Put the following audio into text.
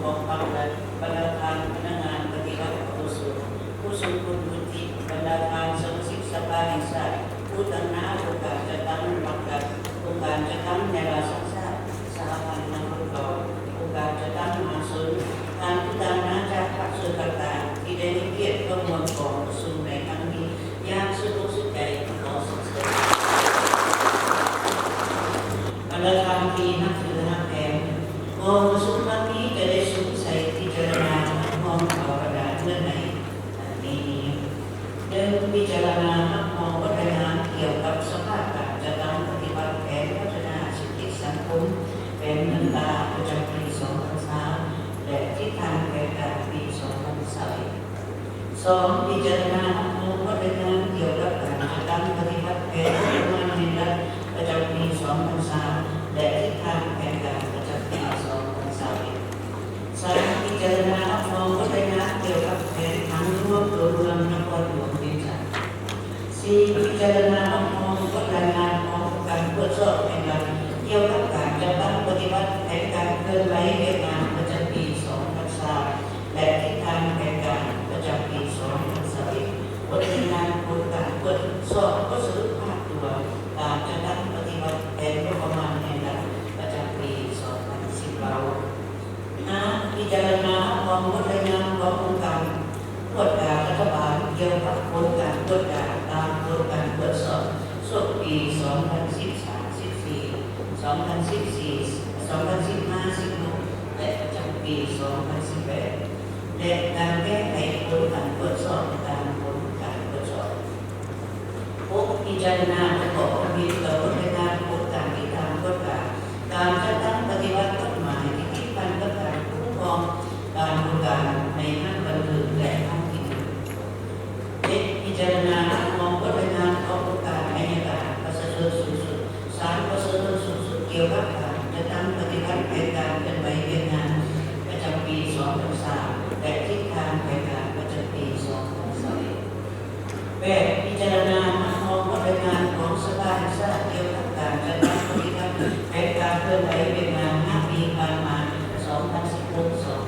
ຂອງພັກ ແລະ ບັນດາທ່ານພະນັກງານປະຕິບັດອາວຸໂສ, ຜູ້ຊົງຄຸນວຸດທິ, ບັນດາທ່ານສະມາຊິກສະພາແຫ່ງຊາດ, ຜູ້ຕາງໜ້າອົງການຈັດຕັ້ງ, ອົງການຈັດຕັ້ງແນວລາວສ້າງຊາດ, ສະຫະພັນນັກລົບເກົ່າ, ອົງການຈັດຕັ້ງມະຫາຊົນ, ທ່ານຜູ້ຕາງໜ້າຈາກພາກສ່ວນຕ່າງໆ ທີ່ໄດ້ຮັບກຽດເຂົ້າຮ່ວມກອງປະຊຸມໃນຄັ້ງນີ້ ຢ່າງສຸດອົກສຸດໃຈ ຂໍສຳເຊີນ. ບັນດາທ່ານທີ່ນັບຖືຮັກແພງ, ກອງປະຊຸມຄັ້ງນີ້ຈະໄດ້ສຸມໃສ່ພິຈາລະນາຮັບຮອງເອົາບັນດາເງື່ອນໄຂ ດັ່ງນີ້: ໜຶ່ງ, ພິຈາລະນາຮັບຮອງບົດລາຍງານກ່ຽວກັບສະພາບການຈັດຕັ້ງປະຕິບັດແຜນພັດທະນາເສດຖະກິດສັງຄົມ ແປງເງິນຕາປະຈຳປີສອງພັນຊາວ ແລະ ທິດທາງແຜນການປີສອງພັນຊາວເອັດ. ສອງ, ພິຈາລະນາຮັບຮອງບົດລາຍງານກ່ຽວກັບການຈັດຕັ້ງປະຕິບັດແຜນງົບປະມານແຫ່ງລັດປະຈຳປີສອງພັນຊາວ ແລະ ທິດທາງແຜນການປະຈຳປີສອງພັນຊາວເອັດ. ສາມ, ພິຈາລະນາຮັບຮອງບົດລາຍງານກ່ຽວກັບແຜນຜັງລວມຕົວເມືອງນະຄອນຫຼວງວຽງຈັນ. ສີ່, ພິຈາລະນາຮັບຮອງບົດລາຍງານຂອງການກວດສອບແຫ່ງລັດ ກ່ຽວກັບການຈັດຕັ້ງປະຕິບັດແຜນການເຄື່ອນໄຫວວຽກງານປະຈຳປີສອງພັນຊາວ ແລະ ທິດທາງແຜນການປະຈຳປີສອງພັນຊາວເອັດ, ບົດລາຍງານຜົນການກວດສອບບົດສະຫຼຸບພາບລວມການຈັດຕັ້ງປະຕິບັດແຜນງົບປະມານແຫ່ງລັດປະຈຳປີສອງພັນສິບເກົ້າ. ຫ້າ, ພິຈາລະນາຮັບຮອງບົດລາຍງານຂອງອົງການກວດກາລັດຖະບານກ່ຽວກັບຜົນການກວດກາຕາມຜົນການກວດສອບສົກປີສອງພັນສິບສາມ ສິບສີ່ ສອງພັນສິບສີ່ ສອງພັນສິບຫ້າ ສິບຫົກ ແລະ ປະຈຳປີສອງພັນສິບແປດ ແລະ ການແກ້ໄຂຜົນການກວດສອບຕາມຜົນການກວດສອບ. ຫົກ, ພິຈາລະນາປະກອບຄຳເຫັນຕໍ່ບົດລາຍງານຜົນການຕິດຕາມກວດກາການຈັດຕັ້ງປະຕິບັດກົດໝາຍທີ່ຕິດພັນກັບການຄຸ້ມຄອງການບໍລິການໃນຂັ້ນບັນເທີງ ແລະ ຂັ້ນທີ່ໜຶ່ງ. ເຈັດ, ພິຈາລະນາຮັບຮອງບົດລາຍງານຂອງອົງການໄອຍະການປະຊາຊົນສູງສຸດ, ສານປະຊາຊົນສູງສຸດ ກ່ຽວກັບການຈັດຕັ້ງປະຕິບັດແຜນການເຄື່ອນໄຫວວຽກງານປະຈຳປີສອງພັນຊາວ ແລະ ທິດທາງແຜນການປະຈຳປີສອງພັນຊາວເອັດ. ແປດ, ພິຈາລະນາຮັບຮອງບົດລາຍງານຂອງສະພາແຫ່ງຊາດກ່ຽວກັບການຈັດຕັ້ງປະຕິບັດແຜນການເຄື່ອນໄຫວວຽກງານຫ້າປີຜ່ານມາ ສອງພັນສິບຫົກ ສອງ